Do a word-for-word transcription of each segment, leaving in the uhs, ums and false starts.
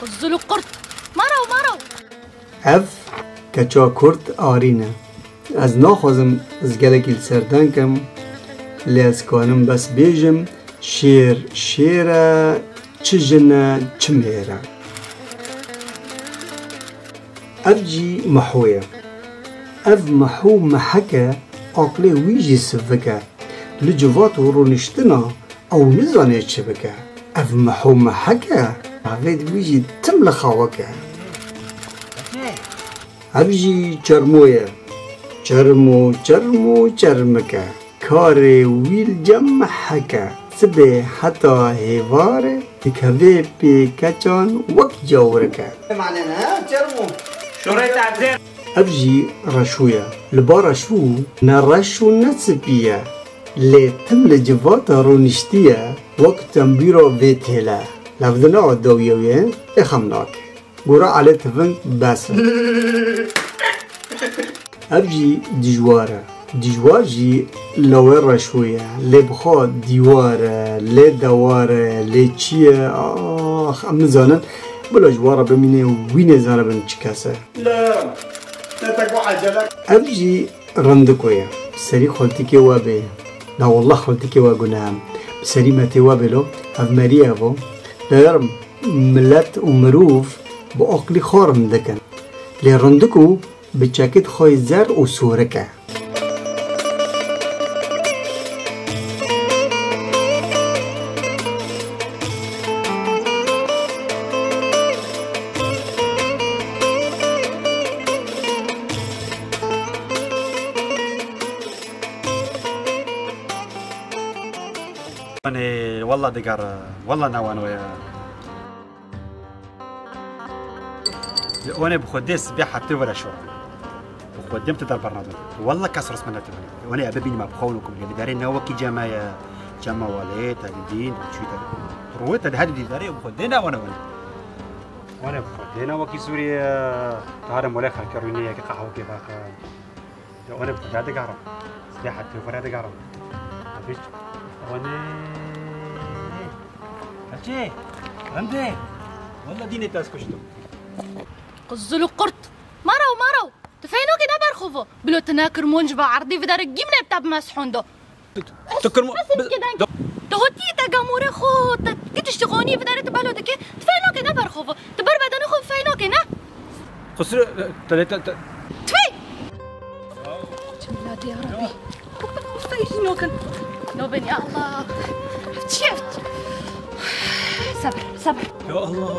Zulu kurt. Maro, maro. Ev keça kurt Arîn e. Ez naxwazim ez gelekî li ser deng kem, lê ez kanim bes bêjim, şêr şêr e, çi jin e, çi mêr e. Ev jî Miho ye. Ev Miho mehek e, aqlê wî jî sivik e. Li civat û rûniştina ew nizane çi bike. Ev Miho mehek e, navê wî jî tim li xawik e. Ev jî Çermo ye. Çermo, çermo, çermik e. Karê wî li cem mehek e. Sibê heta hêvarê dikeve pê keçan wek cawrek e. Mane ne, Çermo? Şorê te. Ev jî Reşû ye. Li ba Reşû ne reş û ne spî ye. Lê tim li civata rûniştî ye, wek tembîra vê têle. Levdina dawiyê wê ê xem nake. Gora Elê Tiving bes e. Ev jî Dijwar e. Dijwar jî lawê Reşû ye. Lê bi xwe dîwar e, lê dewar e, lê çi ye? Ax, em nizanin. Bila ji wan re bimîne, wî nêzanibin çi kes e. La, ne te ku ecele. Ev jî Rindiko ye. Bi serî xultikê we bê. Na wallah xultikê we gune em. Bi serî me tê we bê lo. Ev merî ev o. Degerim milet û mirov bi aqlî xwe rindik in. Lê rindiko bi çekit xwe zer û sorik e. Wanê, walla diger, walla ne wano ye. Li Onê bi Xwedê sibê heptê were şo. Bi Xwedê em tu der bernadin. Walla kes ris min netibin. Onê ebe bînî me bi xwe wino kum. Li derê ne wekî cema ye. Cema walê, te didîn, çû te. Rûyê te dihe didî derê bi Xwedê ne wane wane. Onê bi Xwedê ne wekî Sûriye. Tarê molê xelkê rûnê yekê qehwekê vexin. Ya, onê bi Xuda digerim. Sibê heta vere digerim. Abi, onê. Keçê, rindê. Walla dînê te ez kuştim. Qizil û qurt. Maraw, maraw. Tu feynokê ne berxovo. Bilo tu ne kirmonc ve erdî videre gîmnê bi te bi meshondo. Tu kirmo-, Bes, bes, kê deng. Do- Tu hotî te gamûrê xwe, te ti tiştî qonî videre tu belo dike. Tu feynokê ne berxovo. Tu ber bedenê xwe feynokê ne. Qusur, te, te, te. Tfey! Çi milatê ya Rabbi. Usta işin yok. No ben ya Allah. Çift. Sabır, sabır. Ya Allah.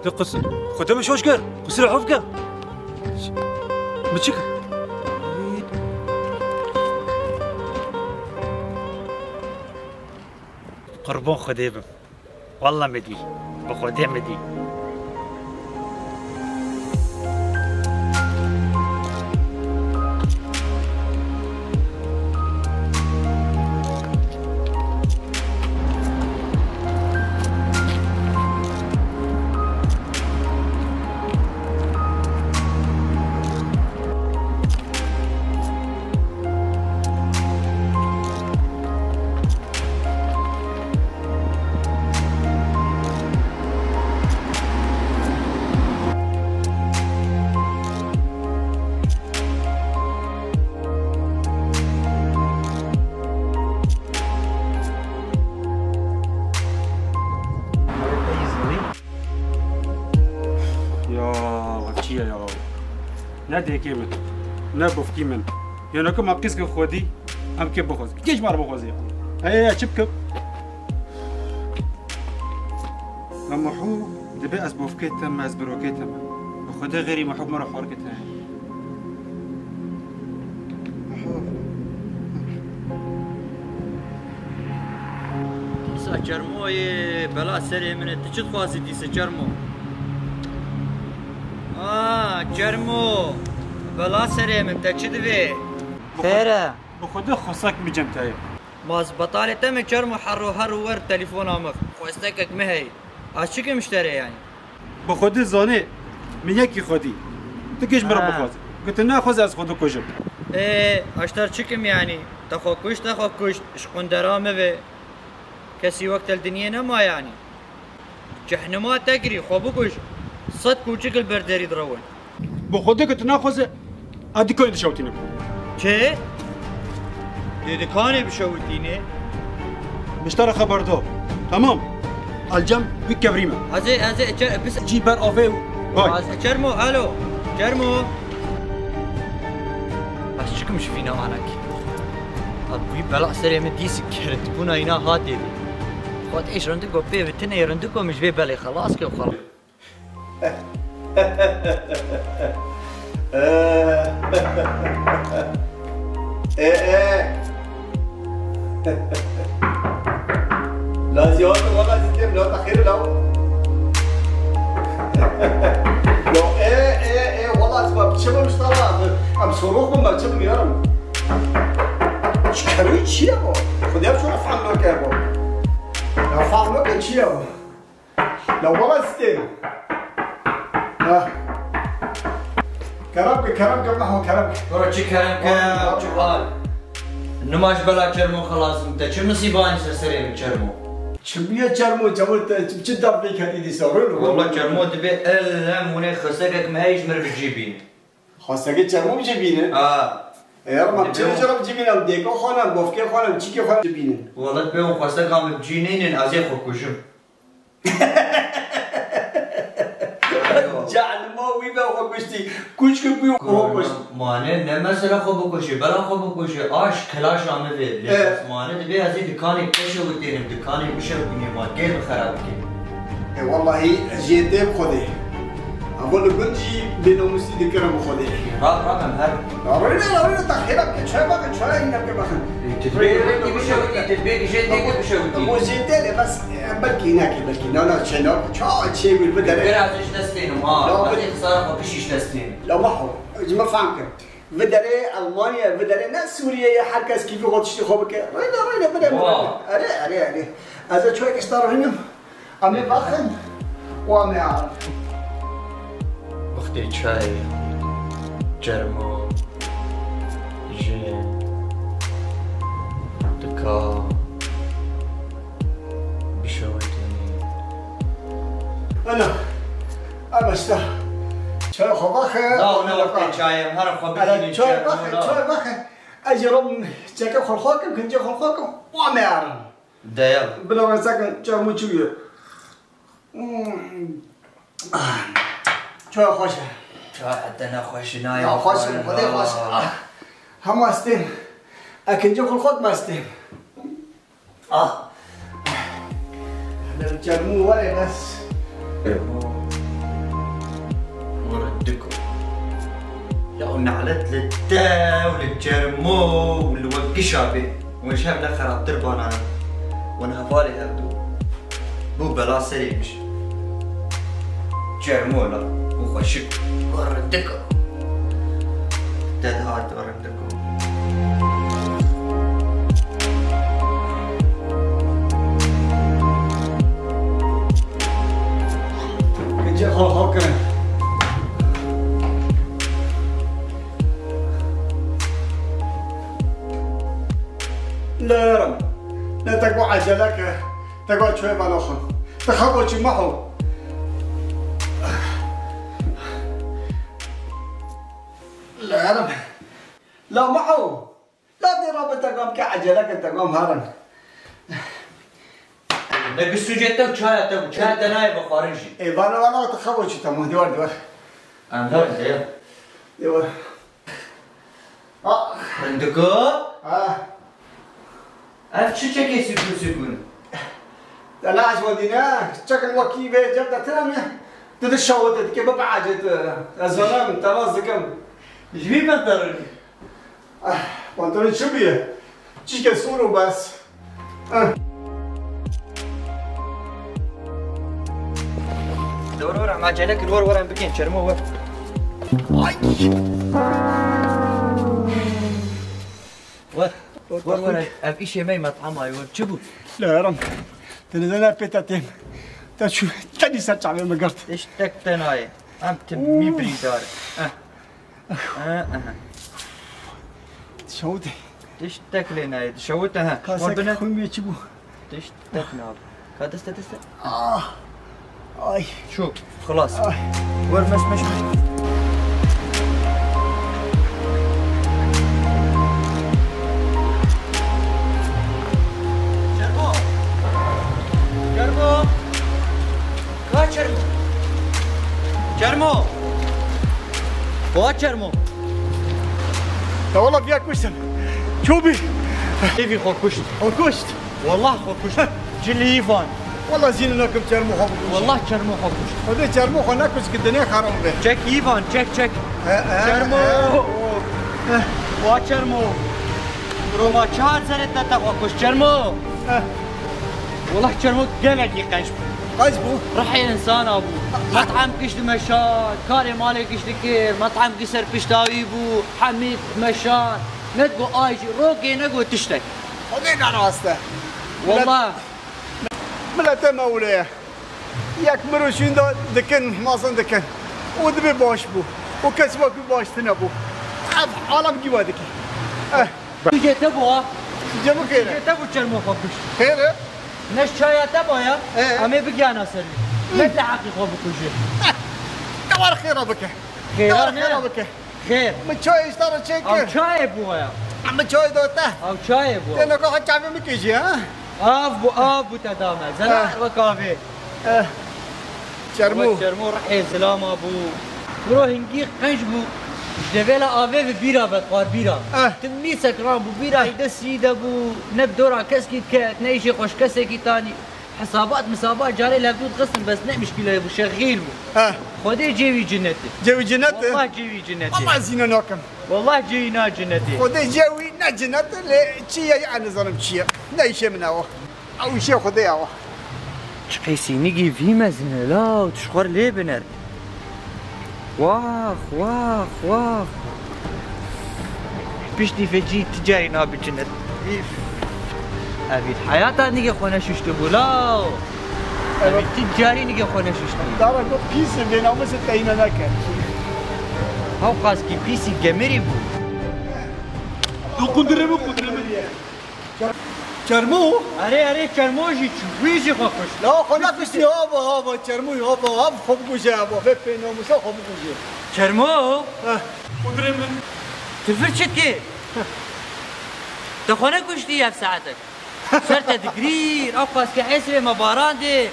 De qusur. Xwedê min şoş kir. Qusur hov kir. Min çi kir? Qurban Xwedê bim. Wallah me dî. Bi Xwedê me dî. Ya, çi ye ya? Ne dêkê min, ne bofkî min. Yeno ku ma qîz ke xwedî, em kê bixwaz. Kê ji me re bixwazî? Ey, ey, çi bikim? Me Miho dibe ez bofkê te me, ez birokê te me. Bi Xwedê xêrî Miho bi me re xwarkê te. Dîsa Çermoyê bela serê min e, tu çi dixwazî dîsa Çermo? A, Çermo, bela serê min, te çi divê? Xêr e. Bi Xwedê xwestek mi cem te ye. Ma ez betalê te me Çermo, her ro her ro wer telefona min. Xwestekek mi heye. Ez çi kim ji te re yanî? Bi Xwedê zanê, min yekî xwedî. Tu kê ji min re Ha. bixwazî. Ku tu naxwazî ez xwe dikujim. Ê, ez ji te re çi kim yanî? Te xwe kuşt, te xwe kuşt. Ji qundera min ve. Kesî wek te li dinyê nema yanî. Cehnima te girî, xwe bikuj. Sed kûçik li ber derî direwin. Bi xwe dike tu naxwaze, ez dikanê dişewtînim. Çi? Dê dikanê bişewitînê? Min ji te re xeber da. Temam. Ez cem wî kevrî me. Ez ê, ez ê, çer, pis. Cî ber avê û bay. Ez, Çermo, alo. Çermo. Ez çikim ji vîna anekî. Wî bela serê min dîsî kerindbûna îna hatê dî. Xwet êş rindiko pê bitinê, rindiko min ji vê belê xelas ke xwe. Ê, ê. La ziyaret wala zî têm, la te xêr la. La, ê, ê, ê, wala ez ma biçim, Mustafa, em, em sorox bim, me biçim yarim. Çi kerû çi ye bu? Xwedê em şuna fehm nake bu. Ya fehm nake çi ye bu? La wala stê. Ha. Kerem ke, kerem ke, Meho, kerem ke. Bro, çi kerem ke, Wala. Çi hal? Nima ji bela Çermo xelas im, te çi misîba anî ser serê min Çermo? Çi bûye Çermo, Çermo te çi, çi derdê ketî dîsa, rû, rû. Wala Çermo dibê el em hûnê xesekek me heyî ji mir bi cî bîne. Xwestekê Çermo bi cî bînin? Ha. E, ya, ma Dibê çi wan- çerem cî bînin? Dêko xwanem, bofkê xwanem, çîkê xwanem cî bînin? Wala dibê wan xwesteka min bi cî nînin, ez ê xwe kujim. Cehlima wî be xwe kuştî. Kuçkî bû xwe kuşt. Mane ne mesela xwe bikuşê, bela xwe bikuşê. Aş, kilaşa min vê. Lê E. Mane dibê ez ê dikanê bişewitînim, dikanê bişewitînim, ma kê min xerab bikê. E, wellahî, ez jê têm Xwedê. Evo li gund jî bênomûsî dikirim Xwedê. Rab, rab, em her. Ya, rûne, rûne, ta xêra ke, çay bakın, çay yine ke bakın. E, tu dibê rengî bişewitî, tu dibê gijê tê ke bişewitî. Bu jê tê de bes, e, belkî nake, belkî. Na, na, çe, na, ça, çê bir, bir dere. Biraz iş destênim, ha. Ya, biraz bu- iş destênim. La, maho, ji me fam kir. Viderê Almanya, viderê ne Sûriyeyê, her kes kîfî xwe tiştî xwe bike. Rêne, rêne, bide, bide. Wa. Erê, erê, erê. Ez ê çayek ji te re hînim. Em ê vexin û em ê arin. Wextê çayê, Çermo, jê, dika, bişewitînî. Ana, ev işte. Çay xwe vexe. La, ne wextê çayê, em her xwe Ana, bişînin, çay çay vexe, xwe, la. Çay vexe. Ez jî rom çeke xwe xwe kim, kincê xwe xwe kim, wa me yarin. Deya. Bila me sekin, çay mû çi ye? Hmm. Ah. Çay xweş e. Çay hete ne xweş e, nayê. Ya xweş e, xwedê xweş e. Ah. Ah. Hema stêm. E kincê xwe xwe me stêm. Ah. Li Çermû were bes. Çermû. Were diko. Ya nalet li te û li Çermû û li we gişa bê. Hûn ji hev ne xerabtir bana ne. Hûn hevalê hev dû. Bû bela serê min. Çermû la. Û xweşik. Were diko. Te dihat were. Kincê xwe xwe kirin. Lerim. Ne te ku ecele ke. Te ku çûye vanoxin. Te xwe çi maho. Lerim. La maho. La dê rabe te gam ke ecele ke te gam herin. Ne bi sûcê te û çaya te bû. Çaya te nayê vexwarin jî. Ê, vana, vana, te xevo çi te mû, dê war, dê war. Em herin de ya. Dê war. Ah. Rindiko? Ah. Ev çi çekê sükûn sükûn? Te ne ecwadî ne? Çekin wekî vê cem de tine mi? Tu di şawite dike, bi bi acê tu. Ez zanim, te nas dikim. Ji vî me te rinî. Ah, pantolon çi bûye? Çîke sor û bes. Ah. Dewre were, em acele kir, were, were, em bikên, Çermo, were. Ay! Were, were, were, ev îşê me yê met'ama ye, were, çi bû? Lerim, te nizane pê te têm. Te çû, te dî ser çavê min girt. Tiştek te nayê. Em timî birîndar in. Eh. Dişewite. Tiştek lê nayê. Dişewite he. Kasek xwîn bê çi bû? Tiştek nabû. Ka deste deste. Ah. Ay. Çû. Xilas. Ay. Wer meş, meş, meş. Çermo. Çermo. Ka Çermo. Çermo. Ka Çermo. Ya wala viya kuştin. Çû bî. Evî xwe kuşt. Xwe kuşt. Wallah xwe kuşt. Cilî Îvan. Wallah zînê nakim Çermo xwe bikuşt. Wallah Çermo xwe kuşt. Xwedê Çermo xwe nekuşt ki dinê xerab be. Çek Îvan, çek, çek. He, he, Çermo. He. Wa Çermo. Roma çar serê te te xwe kuşt Çermo. He. Wallah Çermo gelekî qenc bû. Qenc bû? Rihê însana bû. Metam kişt dimeşa, karê malê kişt dikir, metam kişt ser pişta wî bû, hemî dimeşa. Netgo ay jî rokê, netgo tiştek. Xwedê ne rast e. Wallah. Milete me wile ye. Yek mirov şûnda dikin, mezin dikin. Û dibê baş bû. Û kes wekî baş tune bû. Ev alem gî we dike. Eh. Tûcê te bû ha. Tûcê min xêr e. Tûcê te bû Çermo xwe kuşt. Xêr e. Ne çaya te baya, Ee? Em ê bigihana ser wî. Hı. Ne te heqî xwe bikujê. Eh. Te war xêra bike. Xêra Te war ne? Xêra bike. Xêr. Min çayê ji te re çêkir. Ew çayê bû ya. Min çayê da te. Ew çayê bû. Te neka xwe çavê min kêjî, ha? Av bû, av bû te da me. Zelal Eh. Wek avê. Eh. Çermû. Wek Çermû rihê zilama bû. Biro hingî qenc bû. Ji devêla avê ve bîra vedixwar bîra. Eh. Tim mîsek rabû bîra, Eh. Destî de bû. Ne bi dora keskî diket, ne îşê xwe ji kesekî tanî. Hesabat misabat carê levdû dixistin, bes ne mişkîleyê bû, şexîl bû. He. Xwedê cêwî cinetê. Cêwî cinetê? Wallah cêwî cinetê. Ama zîne nakim. Wallah cêwî na cinetê. Xwedê cêwî ne cinetê, lê çi ye, ya nizanim çi ye. Ne îşê min ew. Ew îşê Xwedê ew. Çi qeysînigî vî mezin e, law, tu ji xwe lê biner. Wax, wax, wax. Piştî fecî ti carî nabicine. Îf. Evî heyata nigê xwe neşuştibû, law. Evî ti carî nigê xwe neşuştibû. Dara got pîs e, bênamis e, teyne neke. Haw qaskî pîsî gemirî bû. Tu qundire min, qundire min. Çermo? Erê, erê, Çermo jî çû. Wî jî xwe kuşt. La, xwe nekuştî, hava, hava, Çermo, hava, hava, xwe bikuje, hava, vê pênamusa xwe bikuje. Çermo? Heh. Qudrê min. Tu vir çi dikê? Te xwe nekuştî ev saetek. Ser te digirî, ew qaske esrê me barandê.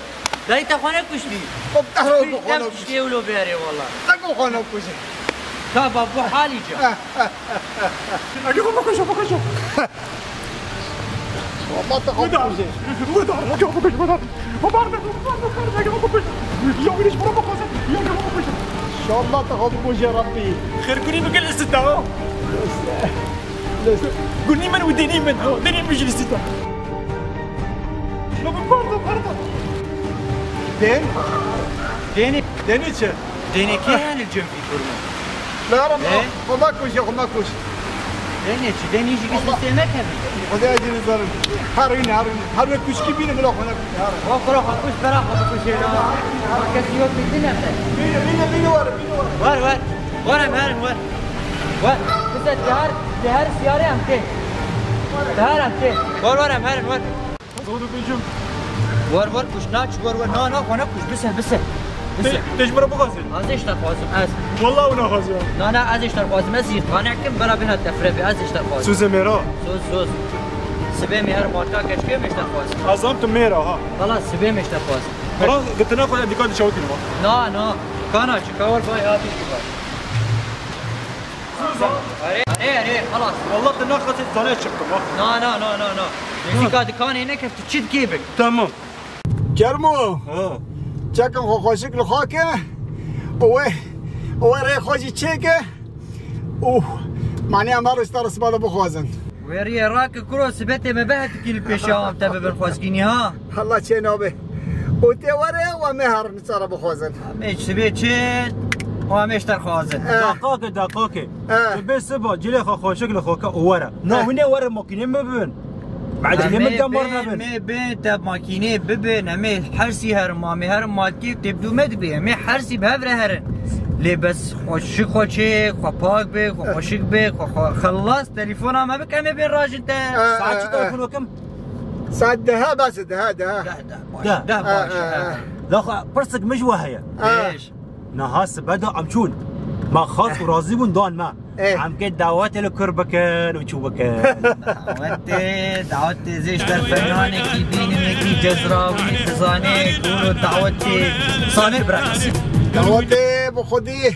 Dayî te xwe nekuştî. Xwe bi te re xwe nekuştî. Te kuştî ewlo bêrê wala. Te ku xwe nekuştî. Ka babu halî ca. Ege xwe bikuşe, bikuşe. Wala te xwe bikuşe. Weda, weda, ege xwe bikuşe, weda. Xwe bar de, xwe bar de, xwe bar de, ege xwe bikuşe. Ya wî ji bira bixwaze, ya ege xwe bikuşe. Şallah te xwe bikuşe Rabbî. Xêrkurî bike li sita. Gunî min û denî min, denî min jî li sita. Lo bi pardon, pardon. Den? Denî. Denî çi? Denî kê hene li cem vî kurme? La yarim, xwe me kuj, xwe me kuj. Denî çi? Denî jî gişt sê me kevî. Xwedê ez jî nizanim. Her wî ne, her wî ne. Her wê kuşkî bîne bila xwe ne kuj, her. O kura xwe kuj, bera xwe bikujê la. Kes yok bitti ne? Bîne, bîne, bîne were, bîne were. Wer, wer. Wer em herin, wer. Wer. Kise, te her, te her siyare em tê. Te her em tê. Wer, wer em herin, wer. Zor dibêjim. Wer, wer, kuş, naç, wer, wer, na, na, xwe nekuş, bise, bise. Bise. Te, te ji min re bixwazin? Ez ê ji te xwazim, ez. Wallah ew naxwazim. Na, na, ez ê ji te xwazim, ez jî qane kim, bela bina te firê bê, ez ê ji te xwazim. Soz ê mêra? Soz, soz. Sibê me her marka keşkê me ji te xwazim. Ez zam tu mêra, ha. Xelas, sibê me ji te xwazim. Xelas, gitine xwe dîka dişewitîne. Na, na. Kana çi, ka wer bay hatî ki var. Erê, erê, erê, xelas. Wallah tu naxwazî zane çi bikim, ha? Na, na, na, na, na. Nêzîka dikanê neke, tu çi dikê bik. Tamam. Çermo. Ha. Çekin xwe xweşik li xwe ke. Û wê, û wê rê xwe jî çêke. Û mane em her êsta re siba de bixwazin. Wê riyê rake kuro, sibetê me behetikî li pêşiya wan te bibin xwezkînî, ha? Hela çê nabe. Û tê were û em ê herin çare bixwazin. Em ê sibê çin û em ê ji te xwazin. Eh. Deqake, deqake. Eh. Tu bê siba cilê xwe xweşik li xwe ke û were. Na Eh. hûn ê were makînê min bibin. Macilê Em min ê demar bin, nebin. Em ê bin te makînê bibin. Em ê hersî herin, ma em ê herin matkê tê bidû me dibê. Em ê hersî bi hev re herin. Lê bes xweşik xwe çê, xwe pak bê, xwe xweşik bê, xwe, xwe xelas, telefona me bike, em ê bên rajin te. Eh, Saet çi eh, eh. telefon bikim? Saet deha bes e, deha, deha. Deh, deh, baş, Deh. deh, baş, Eh, eh, eh. eh. Daxwe pirsik min ji we heye. Ah. Niha sibe de em çûn. Me xwest û razî bûn dan me. Eh. Em kê dawetê li kur bikin û çû bikin. Dawetê, dawetê zê ji ber fenanekî bînim, yekî cezra wî dizane, gûr û dawetê sanê birakas. Dawetê bi xwedî.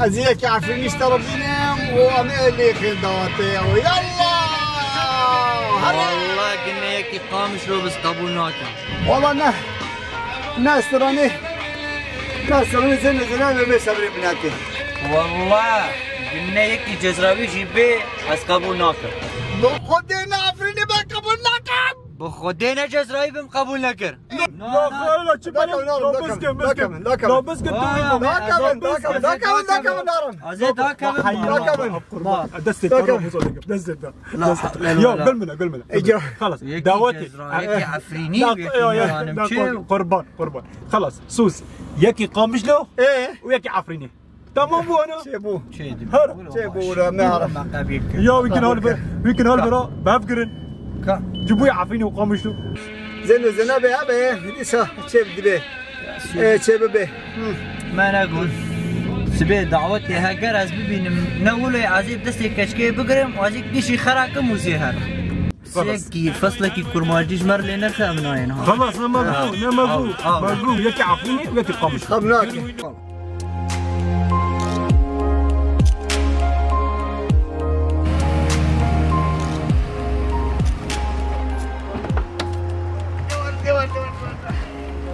Ez yekî Efrînî ji te re bînim û em ê lêxê dawetê ew. Yallah! Here! Wallah, ginê yekî Qamişlo biz qebûl nakin. Wala ne. Ne stranê. Ne stranê zêne zêne me bê sebrê binatê. Wallah, ginê yekî cezrawî jî bê ez qebûl nakim. Bi Xwedê ne Efrînî be qebûl nakim. Bi Xwedê ne cezrawî bim qebûl nekir. Na, na, na, çi belê? Nakamin, nakamin, nakamin. Nakamin, nakamin. Nakamin, nakamin, nakamin, nakamin. Azê nakamin. Nakamin. Destê te, destê te. Destê te. Ya, gul mine, gul mine. Xelas. Dawetê. Yekî Efrînî, yekî Meranim çi? Qurban, qurban. Xelas, sus. Yekî Qamişlo û yekî Efrînî. Tamam bû ana. Çêbû. Çêbû. Her. Çêbû, wira me ara. Ya, wî kin hal bir, wî kin hal bir, bev girin. Ka. Ji bûyê Efrînê û Qamişlo. Zêne zêne be, be, dîsa çê dibe. E, çê bibe. Hı. Me negot. Sibê dawetê heger ez bibînim, ne wilo ez ê bi destê keçikê bigirim, û ez ê gişî xera kim û zê here. Xelas. Sekî, feslekî kurmancî ji me re lê nexê em nayên ha. Xelas, ne me bû, ne me bû. Me bû, yekî Efrînî, yekî Qamişlo. Xem nake.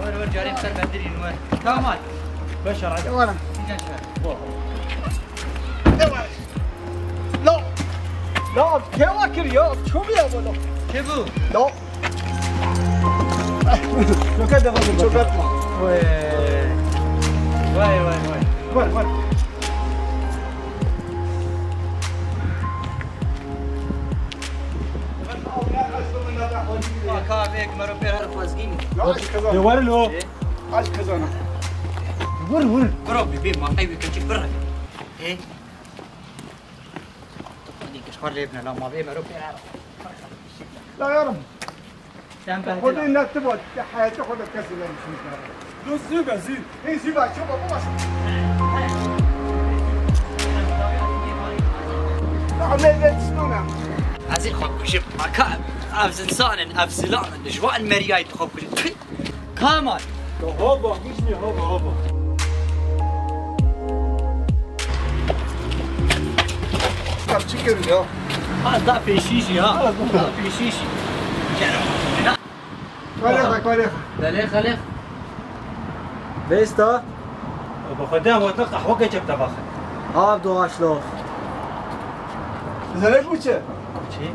Wer, wer, carê ser bendirîn wer. Tamam. Beşer, hadi. Wer. La, la, kewa kir ya, ço bîya bolo. Çi bû? La. Çoka devam et. Çoka. Vay. Vay, vay, vay. Var, var. Aka, vek mero pê her xwezgî. Ya, aç kazan. Ye, var lo. Aç kazana. Vur, vur. Bro, bir, bir, makay bir kaçık bir. He? Xwedî kir xwe lê bine, la malê mero pê. La yarim. Sen Xwedê ne tu bot, te heyetê xwe de kesî ne dişin kare. Dost zî be zî. Hey zî be, ço be, baba. La me ve tiştona. Ez ê xwe bikujim. Aka, ev zinsan in, ev zilam in. Ji wan meriyayî tu xwe bikujim. Tüh! Kamal. Ya hava, gitme hava, hava. Ya çıkın ya. Az daha peşiş ya. Az daha peşiş. Kalexa, kalexa. Kalexa, kalexa. Vesta. Bi Xwedê em wate qehwe keçek te baxin. Av doğaçlo. Zelek bu çi? Çi?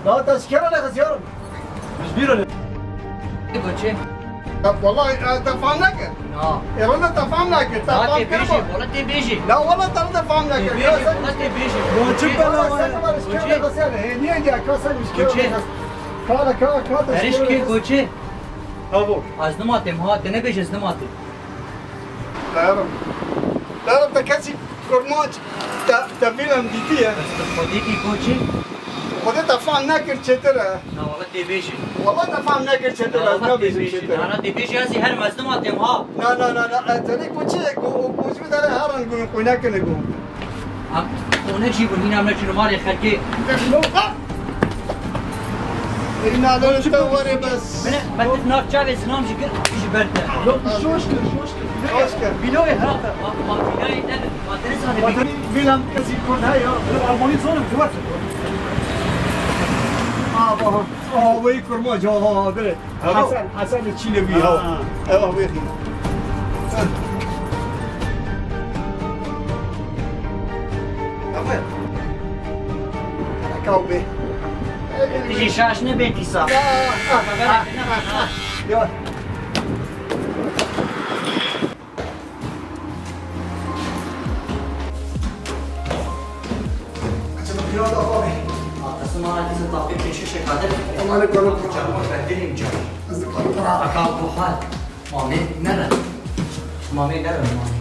Daha taşkera ne kızıyorum? Biz bir öyle. Koçê. Ya vallahi, e, te fam nekir. Na. E, valla te fam nekir. Te fam kir bêjî, bu. Valla tê bêjî. La valla te te fam nekir. Tê bêjî, valla tê bêjî. Koçê. Valla sen var, şikayet edersen. He, niye diye? Ka sen şikayet edersen. Kara, ka, ka, te şikayet edersen. Erişkê koçê. Abo. Ez nimatêm ha, te nebêje ez nimatêm. Dayanım. Dayanım, te kesî kurmanc, te, te vîlem dîtiye. Ez te Xwedê kî koçê? Xwedê te fam nekir çêtir e. Na, wala tê bêjî. Wala te fam nekir çêtir e, ez nabêjim çêtir e. Na, na, tê bêjî, ez ê herim, ez nimatêm ha. Na, na, na, na, e, tenê koçê, ko, o koçê dere herin gun, xwînekine gun. Em xwînek jî bûn, hîna em neçûn malê xelkê. Îna li te were bes. Bine, me tif nav çavê zilam jî kir, ji ber te. Şoş kir, şoş kir. Şoş kir. Bîloyê xirab e. Ma, ma bînayê te, ma te nizane bî. Vîlam kesî kurd heye, Almanî zonim, tu were. Aa, baha. Aa, weyî kurmac, ha, ha, ha, dire. Alo. Hasan, Hasan li çîlê wî, ha. Ha. Ewa wê xî. Aferin. Kaw bê. Jî şaş nebê dîsa. Ya, ah, ah, ah, ah. Ya. Mamê nere. Mamê nere, mamê.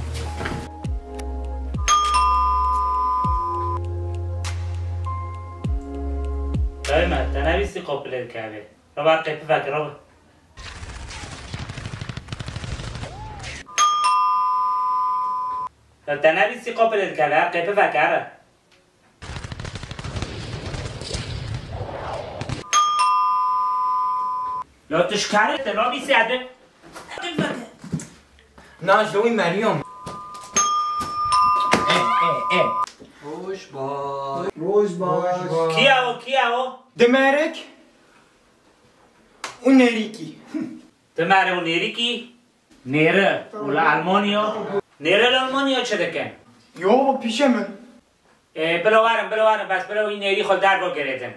Dayê me, te nevîstî qopilê dikevê. Reba qêpî vekir, reba. Te nebîstî qopilê dikeve, qê bivekere. Lo tu ji karê te nabîstî edi. Na ji wî Meryem. E, e, e. Roj baş. Roj baş. Kiya o, kiya o? Dimerik û nêrîkî. Dimere û nêrîkî? Nêri û li Almanya? Nêri li Almanya çi dikin? Yo, pîşe min. Ê, bilo werin, bilo werin, bes bilo wî nêrî xwe dervo girêdin.